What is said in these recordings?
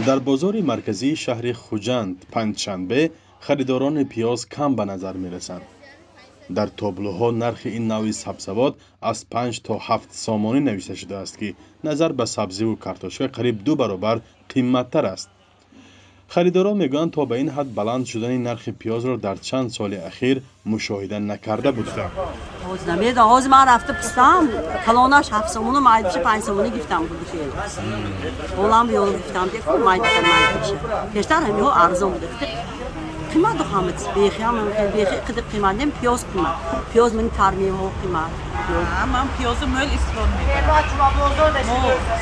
Дар бозори марказии шаҳри Хуҷанд панҷшанбе харидорони пиёз кам ба назар мерасанд. Дар тоблуҳо нархи ин навъи сабзавот аз 5 то 7 сомонӣ навишта шудааст, ки назар ба сабзиву картошка қариб 2 баробар қимматтар аст. Харидорон мегӯянд, то ба ин ҳад баланд шудани нархи пиёзро дар чанд соли ахир мушоҳида накарда буданд. Намедонам, ҳозир ман рафта пистам, калонаш 7 сомону, майдиша 5 сомонӣ гирифтам. Ҳолам ёло гирифтам, майдиша майдиша. Пештар ҳамиҳо арзон буда. Қимат ҳама чиз бехи, ҳама бехи қиди қимат, нем пиёз қимат. Пиёз ман тармиҳо қимат. Ман пиёзу мӯл истифода мебарам. Мо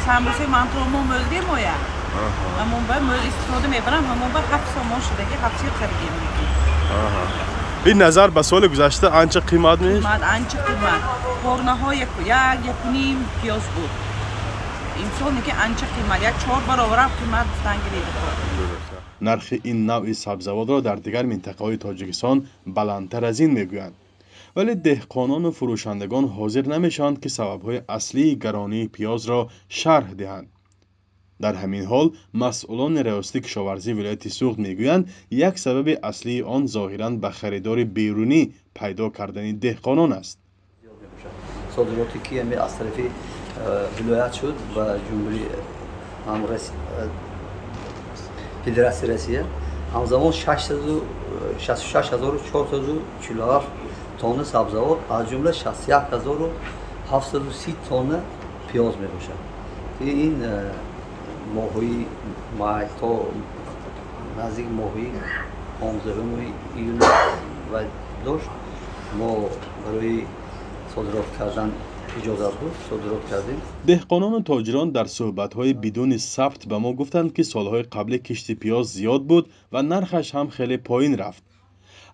самбуси мантомо мӯл демоя. Ҳамон ба мӯл истифода мебарам, ҳамон ба 7 сомон шудаги, 7 сир харидем. Ин назар ба соли гузашта анча қимат меш? Қимат, анча қимат. Порнаҳо як 1.5 пиёз буд. Имсол неки анча қимат, 1-4 баробарам қимат гуфтан гирифт. Нархи ин навъи сабзавотро дар дигар минтақаҳои Тоҷикистон баландтар аз ин мегӯянд. Вале деҳқонону фурӯшандагон ҳозир намешаванд, ки сабабҳои аслии гаронии пиёзро шарҳ диҳанд. Дар ҳамин ҳол масъулони раёсати кишоварзии вилояти Суғд мегӯянд, як сабаби аслии он зоҳиран ба харидори берунӣ пайдо кардани деҳқонон аст. Содироте ки аз тарафи вилоят шуд ба ҷумҳури Федератсияи Россия, ҳамзамон 66447 тонна сабзавот, аз ҷумла 61730 тонна пиёз мебошад. Ин моҳҳои май то наздик моҳи 15 июн ва дошт, мо барои содирот кардан иҷозат буд, содирот кардем. Деҳқонону тоҷирон дар суҳбатҳои бидуни сабт ба мо гуфтанд, ки солҳои қаблӣ кишти пиёз зиёд буд ва нархаш ҳам хеле поин рафт.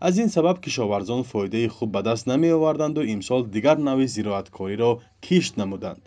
Аз ин сабаб кишоварзон фоидаи хуб ба даст намеоварданду имсол дигар навъи зироаткориро кишт намуданд.